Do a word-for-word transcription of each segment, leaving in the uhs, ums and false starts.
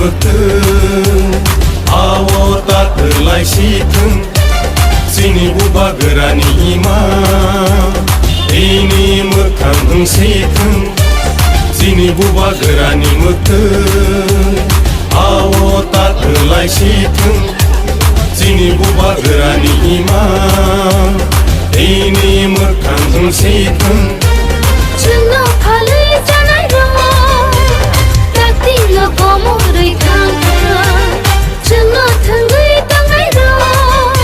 Mwktwng, awo ta kwlai si thwng, chini bubagrani ima, bini mwkhang wng si thwng, chini bubagrani mwktwng, awo ta kwlai si thwng, chini bubagrani ima, bini mwkhang wng si thwng. Chwngno phalwi chanai rok, taktik no komorwi thang thang. Chwngno thwngwi tangnai rok,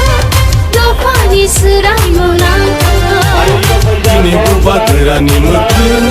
dophani swraimo nang thang. Chini bubagrani mwktwng.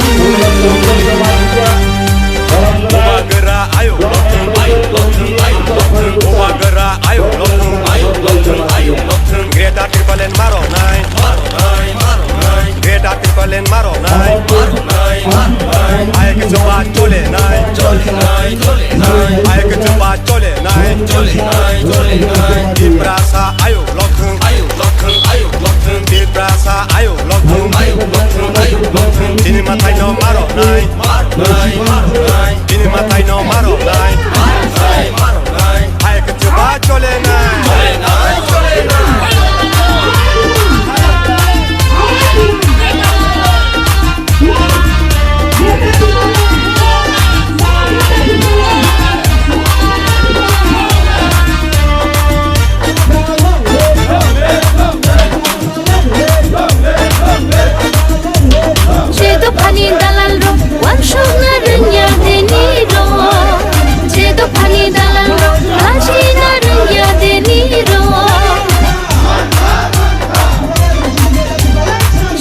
Bubagra ayuk lokthwng, ayuk lokthwng, ayuk lokthwng. Bubagra ayuk lokthwng, ayuk lokthwng, ayuk lokthwng. Greater Tipraland maroknai, maroknai, maroknai. Greater Tipraland maroknai, maroknai, maroknai. Ayuk chuba cholenai, cholenai, cholenai. Ayuk chuba cholenai, cholenai, cholenai. Tiprasa ayuk lokthwng, ayuk lokthwng, ayuk lokthwng. Tiprasa ayuk lokthwng, ayuk lokthwng, ayuk lokthwng. Chini mwtaino maroknai, maroknai, maroknai. Chini mwtaino maroknai, maroknai, maroknai. Ayuk chuba cholenai. Je dophani dalal rok, wansukna rwngya deni rok. Je dophani dalal rok, lachina rwngya deni rok.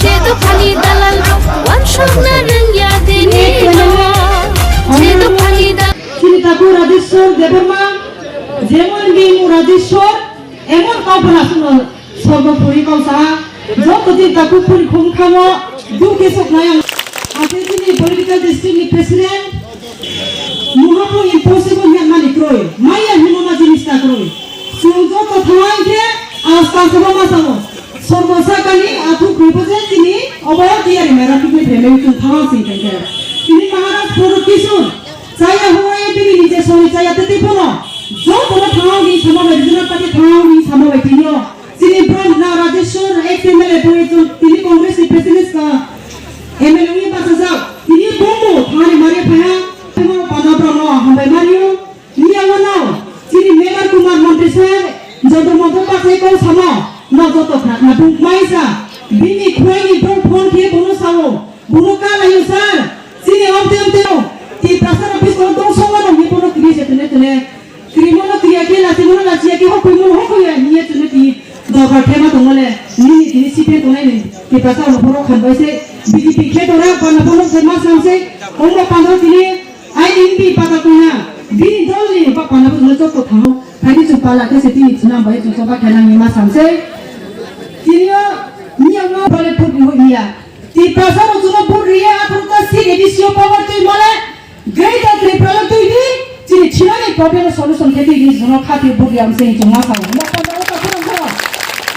Je dophani dalal rok, wansukna rwngya deni rok. Je dophani dalal Chini taku Rajeshwar Debbarma, jemon bini Rajeshwar, emon kau phala suno sorgo puri kau saha, joto din taku puri khum khamo, dukhe soknai ang. Ate chini political district ni president, muhapo impossible hwnmani kroi, maya hwnmani jinis ta kroi. Chwng joto thangwi khe asta sabo ma sabo. Sorgo sakani athuk khuibo je chini obo tiyari mera pikni phaimani chwng thangwi sing khe. Chini Maharaj Photo Kishore, chaya huai bini nije soni chaya tete phono. Joto no thangwi samo bai regional party thangwi samo bai tinio. Chini brom na Rajeshwar ex M L A bo ekjon tini Congress ni president ka M L A wngwi bachajak. Tini bombo thangwi mari phaya. Temo pana brom no hambai mario. Iya wano, chini Megar Kumar Montri sir, joto moto pakai kau sama, no joto kha, na buk mai sa, bini khwai ni bro phone khe bono sao, bono ka layo sir, chini omte omte no, ti prasar office ko dong song wano ni bono kini se tene tene, kiri mono kiri ake la, si mono la si ake hokoi mono hokoi ya, ni ye tene ti, dobar thema tongole, ni ni tini sipe tonai ni, ti prasar office ko khan bai se, B J P khe tora, pana bono se ma sam se, ongba pano tini, Ai N P pata kuna, bini dol ni ba pana bo joto thang, hai ni chupala khe se tini chuna bai chuksa ba khe nang ni ma sam se. Tini o, ni ang no bale put ni ho ni ya. Ti prasa ro chuna put ri ya, apun ka si A D C o power tui male, Greater Tripura lo tui di, chini china ni problem solution khe tui di, jono kha tui put ya, am se chung ma sa. Ma pa da ta pura pura.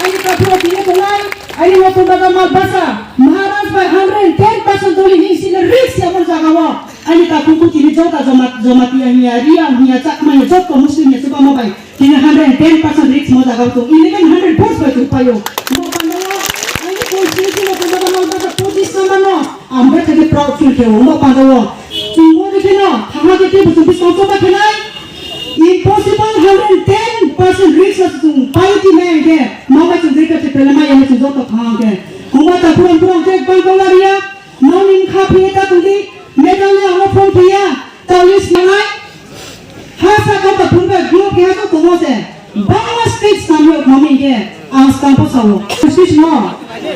Ai ni ka pura tini ko lai, ai ni mo pun da mal basa, Maharaj bai hundred ten percent doli ni sila risk ya mon jaga wo. Ani takhuk bo tini jota joma-, Jamatia hiya, Riya hiya, Chakma hiya, joto Muslim hiya, chubamo bai. Tini hundred and ten percent risk mo jaga o tongo. Eleven hundred votes bai tong paio. Mo panda o, ani constituency no tong jaga no, jaga pojis sama no. Ang bai thani proud feel khe o, mo panda o. Chwng bo ni kheno, thangma khe tei bo chwng bisong choba khenai. Impossible hundred and ten percent risk no chwng paio tini mai khe. Mo bai chwng dei khe pele mai ya chwng joto thang khe. Mo bai ta puran puran khe bang bang la riya. Noni wngkha phiya ta tongdi, Meghalaya ano phone phiya, ta list nangnai. Ha saka ta phunba group keha to tongo se. Bangma state samyo mami ke, ang stampo sawo. State no,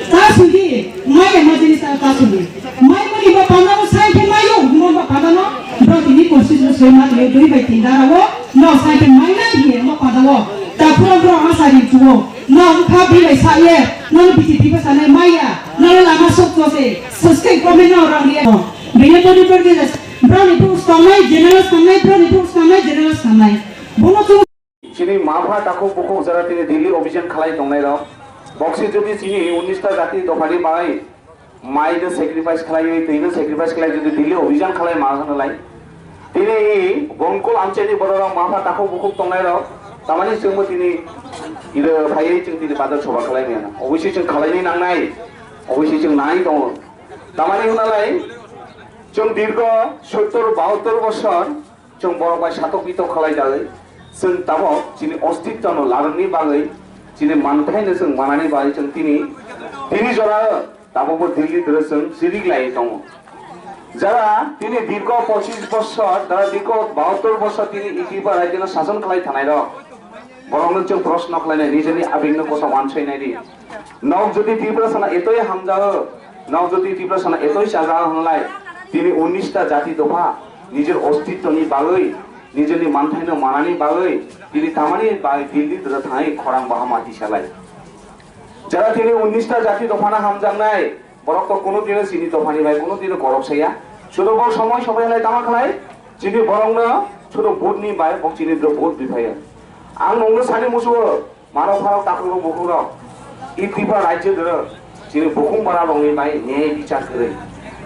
ta sudi, mai emergency ta, ta sudi. Mai mani ba pandano sai ke mayo, mo ba pandano, bro tini constitution soi ma tini dui bai tin dara wo, no sai ke mai nai hiye, mo pandano, ta pura pura ha sa ri chuo. No wngkha bilai sa ye, no B J P ba sanai maya, no lama sok to se, subscribe comment no rang ye. Bini body body das, brani books tangnai, general tangnai, brani books tangnai, general tangnai. Bono chung Chini mapha takhuk bukhuk jara tini Delhi obhijan khalai tongnai rok. Boksi jodi chini unnish ta jati dophani bagwi Mai no sacrifice khlaiwi, twi no sacrifice khlai, jodi Delhi obhijan khlai ma hwnlai. Tini bongkol amchaini bororok mapha takhuk bukhuk tongnairok, tamani chwngbo tini iro phaiwi chwng tini badar sobha khlai maya. Obviously chwng khlaini nangnai, obviously chwng nai tongo. Tamani hwnalai chwng dirgo sottor bahottor bosor chwng borok bai satok bitok khlai jagwi, chwng tabok chini ostitto no larwkni bagwi, chini manthaino chwng manani bagwi chwng tini, tini jora tabokbo Delhi doro chwng sirik lai tongo. Jara tini dirgo pochis bosor, jara dirgo bahottor bosor tini Tripura rajyono sason khlai thanai rok, borokno chwng proshno khlainai, nijeni abingno kosa wansoinai di. Nok jodi Tiprasano etoi hamjago, nok jodi Tiprasano etoi chajago hwnlai, tini unnish ta jati dopha nijor ostittoni bagwi, nijorni manthaino manani bagwi, tini tamani bai Delhi doro thangwi khorang bahama tisalai. Jara tini unnish ta jati dophano hamjaknai, borok to kuno dino chini dophani bai kuno dino gorok saya. Sudo bo somoi sobai lai tama khlai, chini borokno sudo vote ni bai bok chini dro vote biphaya. Ang nongno sani musugo, Manok pharok takhuk rok bukhuk rok, i Tripura rajyo doro chini bukhung bara rokni bai nyai bichar kwrwi.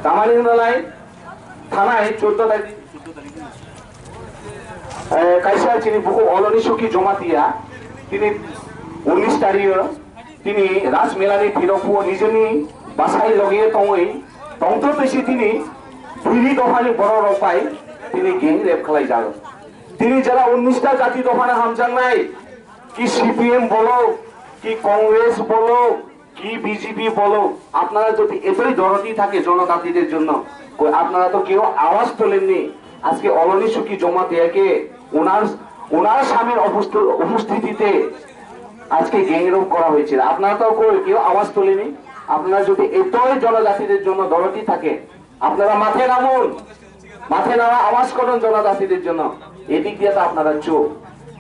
Tamani hwnalai thanai chuddo tarikh, eh, kaisa chini bukhuk Oloni Suki Jomatia, tini unnish tarikh tini Rajmelani phirok phuo nijeni bwsai logi tongwi tongtwtwi si tini buini dophani borok rok bai tini gang rape khlai jago. Tini jara unnish ta jati dophano hamjaknai, কি সিপিএম বলো, কি কংগ্রেস বলো, কি বিজেপি বলো, আপনারা যদি এতই দরদি থাকে জনজাতিদের জন্য, কই আপনারা তো কেউ আওয়াজ তোলেননি। আজকে অলনি সুকি জমাতিয়াকে ওনার, ওনার স্বামীর উপস্থ-, উপস্থিতিতে আজকে গ্যাং রেপ করা হয়েছিল। আপনারা তো কই কেউ আওয়াজ তোলেনি। আপনারা যদি এতই জনজাতিদের জন্য দরদি থাকে, আপনারা মাঠে নামুন, মাঠে নামা আওয়াজ করুন জনজাতিদের জন্য। এদিক দিয়ে তো আপনারা চুপ।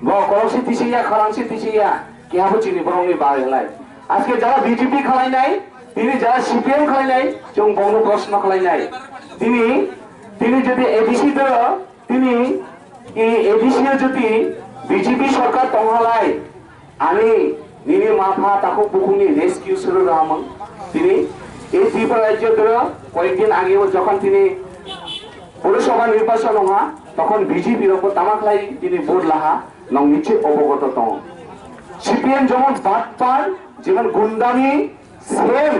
Bo korokse tisiya, khorangse tisiya, kehabo chini borokni bagwi lai. Aske jara BJP khlainai, tini jara CPM khlainai, chwng bongno proshno khlainai. Tini, tini jodi ADC do, tini, i ADC o jodi BJP Sarkar tonghalai, Ani nini ma pha takhuk bukhukni rescue suru rahamung. Tini এই ত্রিপুরা রাজ্য ধরো কয়েকদিন আগেও যখন তিনি পৌরসভা নির্বাচন হওয়া তখন বিজেপি রকম তামাকলাই তিনি ভোট লাহা নং নিশ্চয় অবগত তং। সিপিএম যেমন বাটপার, যেমন গুন্ডামি, সেম